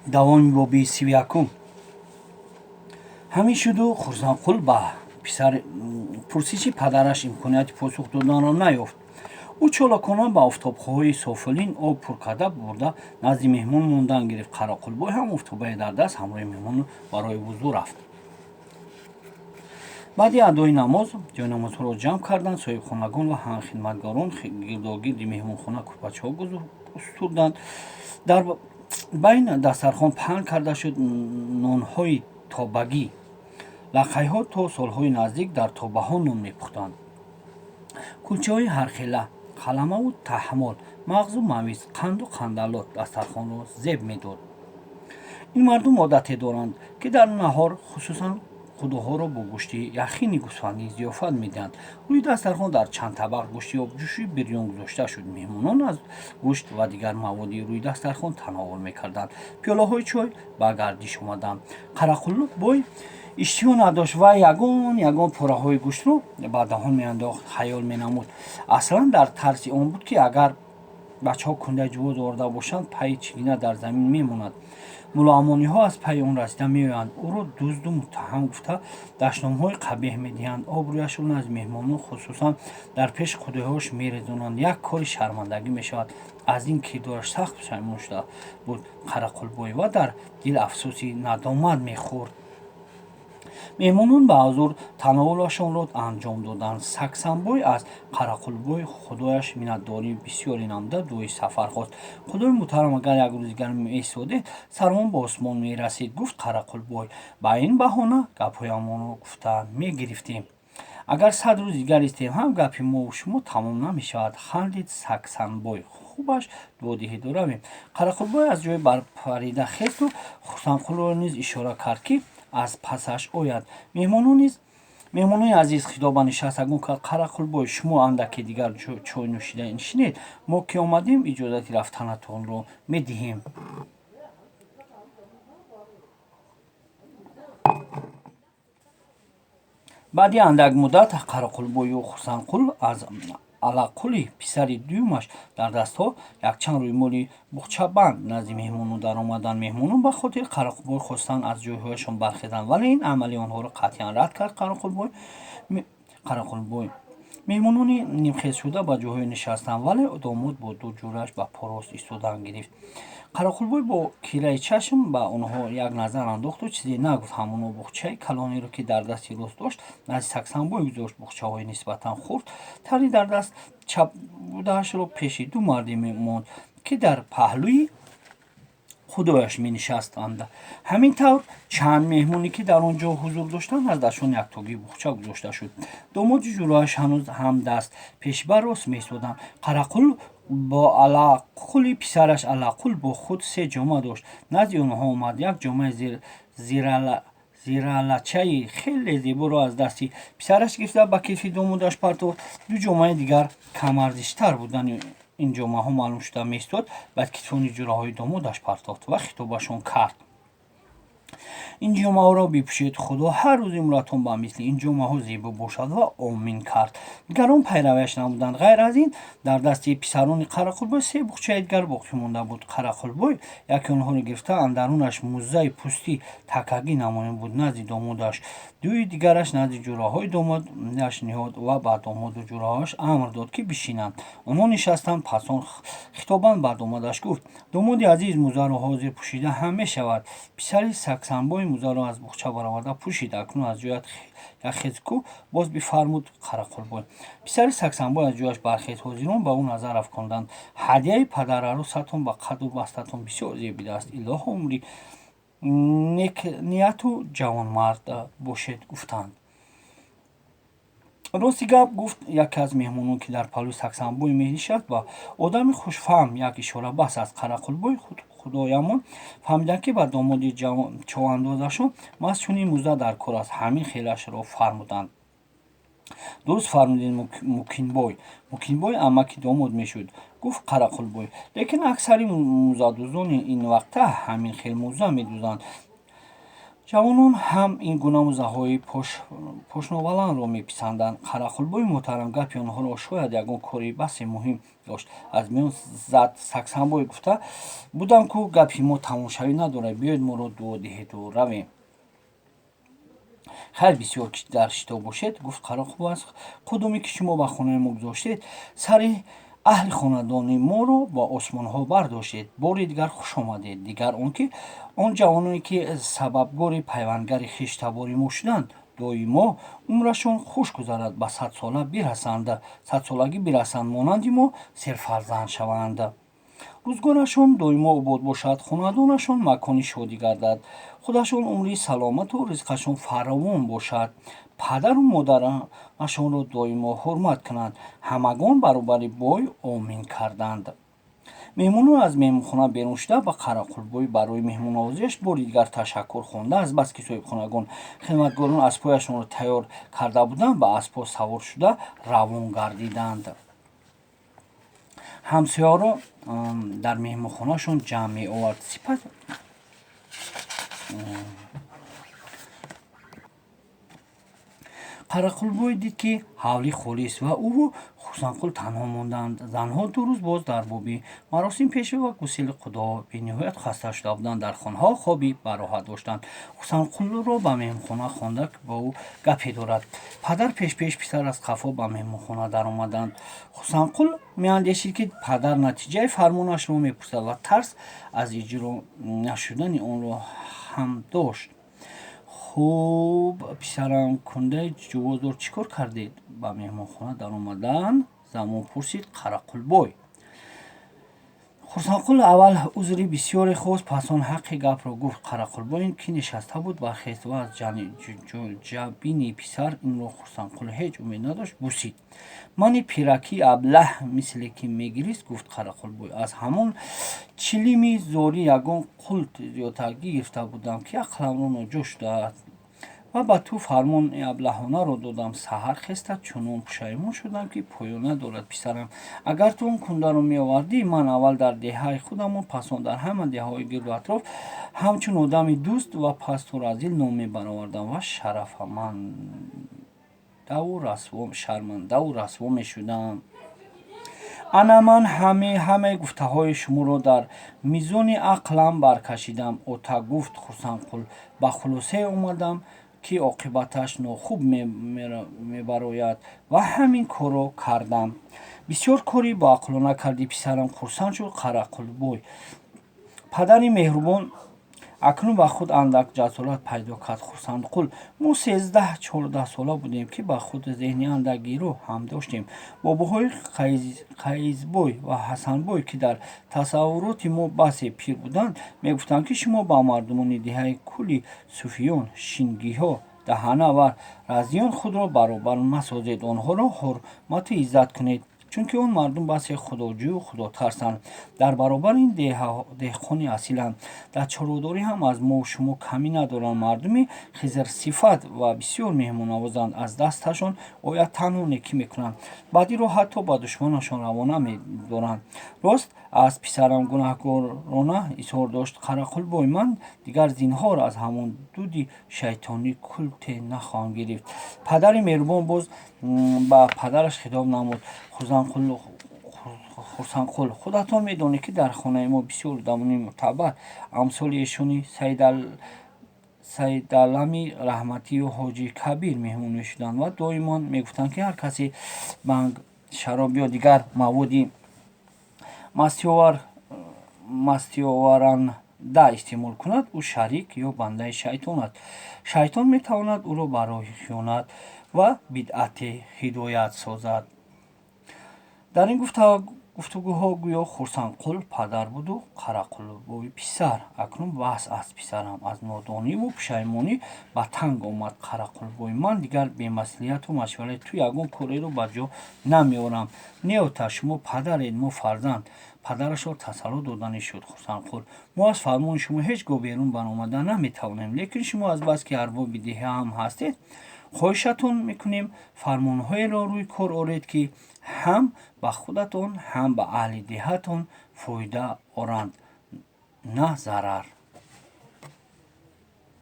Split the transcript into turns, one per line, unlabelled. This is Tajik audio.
Давоми боби 31. Ҳамин шуду Хурсандқул ба писар пурсиши падараш имконияти посух доданро наёфт. Ӯ чолокона ба офтобхоҳи софилин об пур карда бурда, назди меҳмон мондан гирифт. Қарақулбой ҳам офтобае дар даст ҳамроҳи меҳмон барои вузӯ рафт. Баъди адои намоз ҷойнамозҳоро ҷамъ карданд. Соҳибхонагон ва хидматгорон гирдогирди меҳмонхона кӯрпачаҳо густурданд. Дар байн дастархон паҳн карда шуд. Нонҳои тобагӣ. Лақайҳо то солҳои наздик дар тобаҳо нон мепухтанд. Кулчаҳои ҳархела, қаламаву таҳмол, мағзу мавиз, қанду қандалот дастархонро зеб медод. Ин мардум одате доранд, ки дар наҳор хусусан худоҳоро бо гӯшти яхини гӯсфандӣ зиёфат медиҳанд. Рӯи дастархон дар чанд табақ гӯшти обҷӯши бирён гузошта шуд. Меҳмонон аз гӯшт ва дигар маводи рӯи дастархон тановул мекарданд. Пиёлаҳои чой ба гардиш омаданд. Қарақулбой иштиҳо надошт ва ягон ягон пораҳои гӯштро ба даҳон меандохт. Хаёл менамуд, аслан дар тарси он буд, ки агар бачаҳо кундаи ҷувоз оварда бошанд, пайи чигина дар замин мемонад, мулоамониҳо аз пайи он расида меоянд, ӯро дузду муттаҳам гуфта, дашномҳои қабеҳ медиҳанд, обрӯяшро назди меҳмонон, хусусан дар пеши худоҳояш мерезонанд, як кори шармандагӣ мешавад. Аз ин кирдораш сахт пушаймон шуда буд Қарақулбой ва дар дил афсӯси надомат мехӯрд. Меҳмонон ба ҳузур тановулашонро анҷом доданд. Саксанбой аз Қарақулбой худояш миннатдории бисёре намуда, дуои сафар хост. «Худои муҳтарам, агар як рӯз дигар меистодед, сармон ба осмон мерасид», гуфт Қарақулбой. «Ба ин баҳона гапҳоямонро гуфта мегирифтем. Агар 100 рӯз дигар истем ҳам, гапи мову шумо тамом намешавад», хандид Саксанбой. «Хубаш, дуо диҳеду равем». Қарақулбой аз ҷой барпарида хесту Хурсандқулро низ ишора кард, ки аз пасаш ояд. «Меҳмонон низ, меҳмонони азиз», хитоб ба нишастагон кард Қарақулбой, «шумо андаке дигар чой нӯшида нишинед. Мо ки омадем, иҷозати рафтанатонро медиҳем». Баъди андак муддат Қарақулбою Хурсандқул аз Алақули писари дуюмаш дар дастҳо якчанд рӯймоли буғчабанд назди меҳмонон даромаданд. Меҳмонон ба хотири Қарақулбой хостанд аз ҷойҳояшон бархезанд, вале ин амали онҳоро қатъиян рад кард Қарақулбой. Меҳмонони нимхезшуда ба ҷойҳое нишастанд, вале домод бо ду ҷӯраш ба по рост истодан гирифт. Қарақулбой бо кираи чашм ба онҳо як назар андохту чизе нагуфт. Ҳамоно буғчаи калонеро, ки дар дасти рост дошт, назди Саксанбой гузошт. Буғчаҳои нисбатан хурд тари дар даст чап будаашро пеши ду марде монд, ки дар паҳлӯи худояш менишастанд. Ҳамин тавр чанд меҳмоне, ки дар он ҷо ҳузур доштанд, аз дастшон яктогии буғча гузошта шуд. Домоди ҷӯрааш ҳанӯз ҳам даст пешбар рост меистоданд. Қарақул бо Алақули писараш Алақул бо худ се ҷома дошт. Назди онҳо омад. Як ҷомаи зиралачаи хеле зеборо аз дасти писараш гирифта, ба китфи домодаш партофт. Ду ҷомаи дигар камарзиштар будани ин ҷомаҳо маълум шуда меистод, ба китфони ҷӯраҳои домодаш партофт ва хитобашон кард: «Ин ҷомаҳоро бипӯшед, Худо ҳар рӯзи умратон ба мисли ин ҷомаҳо зебо бошад», ва омин кард. Дигарон пайравиаш намуданд. Ғайр аз ин дар дасти писарони Қарақулбой се буғчаи дигар боқӣ монда буд. Қарақулбой яке онҳоро гирифта, андарунаш муззаи пӯстӣ такагӣ намоён буд, назди домодаш, дуи дигараш назди ҷӯраҳои домодаш ниҳод ва ба домоду ҷӯраҳояш амр дод, ки бишинанд. Онҳо нишастанд. Пас он хитобан ба домодаш гуфт: «Домоди азиз, муззаро ҳозир пӯшида ҳам мешавад». Писари Саксанбой муззаро аз буғча бароварда пӯшид. «Акнун аз ҷоят як хез ку боз», бифармуд Қарақулбой. Писари Саксанбой аз ҷояш бархест. Ҳозирон ба ӯ назар афконданд. «Ҳадияи падарарӯсатон ба қаду бастатон бисёр зебидааст. Илоҳо, умри некнияту ҷавонмард бошед», гуфтанд. «Рости гап», гуфт яке аз меҳмонон, ки дар паҳлӯи Саксанбой менишаст, «ба одами хушфаҳм як ишора бас аст». Қарақулбой худоямон фаҳмиданд, ки ба домоди човандозашон маҳз чунин музза дар кор аст. Ҳамин хелашро фармуданд. «Дуруст фармудед, Мукинбой», Мукинбой амаки домод мешуд, гуфт Қарақулбой. «Лекин аксари муззадӯзони ин вақта ҳамин хел музза медӯзанд. Ҷавонон ҳам ин гуна муззаҳои пошнобаландро меписанданд. Қарақулбои муҳтарам гапи онҳоро шояд ягон кори басе муҳим дошт. Аз миён зад Саксанбой: гуфта будам, ку гапи мо тамомшавӣ надорад, биёед, моро дуо диҳеду равем. Хайр, бисёр дар шитоб бошед, гуфт Қарақулбой, аз қудуме, ки шумо ба хонаи мо гузоштед, сари аҳли хонадони моро ба осмонҳо бардоштед. Бори дигар хуш омадед. Дигар он ки он ҷавононе, ки сабабгори пайвандгари хештабори мо шуданд, доимо умрашон хуш гузарад, ба садсолагӣ бирасанд, монанди мо серфарзанд шаванд, рӯзгорашон доимо обод бошад, хонадонашон макони шодӣ гардад, худашон умри саломату ризқашон фаровон бошад, падару модарашонро доимо ҳурмат кунанд. Ҳамагон баробари бой омин карданд. Меҳмонон аз меҳмонхона берун шуда, ба Қарақулбой барои меҳмоннавозиаш бори дигар ташаккур хонда, азбаски соҳибхонагон хидматгорон аспҳояшонро тайёр карда буданд, ба аспҳо савор шуда равон гардиданд. Ҳамсояро дар меҳмонхонаашон ҷамъ меовард. Сипас Қарақулбой дид, ки ҳавлӣ холист ва ӯву Хурсандқул танҳо монданд. Занҳо 2 рӯз боз дар боби маросим пешӣ ва гусели худо бениҳоят хаста шуда буданд, дар хонаҳо хоби бароҳат доштанд. Хурсандқулро ба меҳмонхона хонда, ки бо ӯ гапе дорад. Падар пешпеш, писар аз қафо ба меҳмонхона даромаданд. Хурсандқул меандешид, ки падар натиҷаи фармонашро мепурсад, ва тарс аз иҷро нашудани онро ҳам дошт. Хуб, писарам, кундаи ҷувоздор чӣ кор кардед? Ба меҳмонхона даромадан замон пурсид Қарақулбой. Хурсандқул аввал узри бисёре хост, пас он ҳаққи гапро гуфт. Қарақулбой, ки нишаста буд, бархест ва аз ҷабини писар, инро Хурсандқул ҳеҷ умед надошт, бусид. Мани пиракии аблаҳ мисле ки мегирист, гуфт Қарақулбой, аз ҳамон чилими зорӣ ягон қулт зиёдтаргӣ гирифта будам, ки ақламро ноҷо шудааст ва ба ту фармони аблаҳонаро додам. Саҳар хеста чунон пушаймон шудам, ки поён надорад. Писарам, агар ту он кундаро меовардӣ, ман аввал дар деҳаи худамон, пас он дар ҳама деҳаҳои гирду атроф ҳамчун одами дӯст ва пасту разил ном мебаровардам ва шармандаву расво мешудам. Ана ман ҳамаи гуфтаҳои шуморо дар мизони ақлам баркашидам, ота, гуфт Хурсандқул, ба хулосае омадам, ки оқибаташ нохуб мебарояд ва ҳамин корро кардам. Бисёр кори боақлона кардӣ, писарам, хурсанд шуд Қарақулбой. Падари меҳрубон акнун ба худ андак ҷасорат пайдо кард. Хурсандқул, мо 13-14 сола будем, ки ба худ зеҳни андакгиро ҳам доштем. Бобоҳои Қайзбой ва Ҳасанбой, ки дар тасаввуроти мо басе пир буданд, мегуфтанд, ки шумо ба мардумони деҳаи кули суфиён, шингиҳо, даҳана ва разиён худро баробар масозед, онҳоро ҳурмату иззат кунед, чунки он мардум басе худоҷӯю худотарсанд, дар баробари ин деҳқони асиланд, дар чорводорӣ ҳам аз мову шумо камӣ надоранд, мардуми хизрсифат ва бисёр меҳмоннавозанд, аз дасташон ояд танҳо некӣ мекунанд, бадиро ҳатто ба душманашон равона медоранд. Рост аст, писарам, гунаҳкорона изҳор дошт Қарақулбой, ман дигар зинҳор аз ҳамон дуди шайтонӣ култе нахоҳам гирифт. Падари меҳрубон боз ба падараш хитоб намуд: Хурсандқул, худатон медонед, ки дар хонаи мо бисёр одамони мӯътабар амсоли эшони Саидалами раҳматию ҳоҷи Кабир меҳмон мешуданд ва доимо мегуфтанд, ки ҳар касе банг, шароб ё дигар маводи мастиоваранда истеъмол кунад, ӯ шарик ё бандаи шайтон аст. Шайтон метавонад ӯро ба роҳи хиёнат ва бидъате ҳидоят созад. Дар ин гуфтугӯҳо гӯё Хурсандқул падар буду Қарақулбой писар. Акнун бас аст, писарам, аз нодониву пушаймонӣ ба танг омад Қарақулбой, ман дигар бемаслиҳату машварати ту ягон кореро ба ҷо намеорам. Не, ота, шумо падаред, мо фарзанд. Падарашро тасалло доданӣ шуд Хурсандқул. Мо аз фармони шумо ҳеҷ гоҳ берун баромада наметавонем, лекин шумо азбаски арбоби деҳа ҳам ҳастед, хоҳишатон мекунем, фармонҳоеро рӯи кор оред, ки ҳам ба худатон, ҳам ба аҳли деҳатон фоида оранд, на зарар.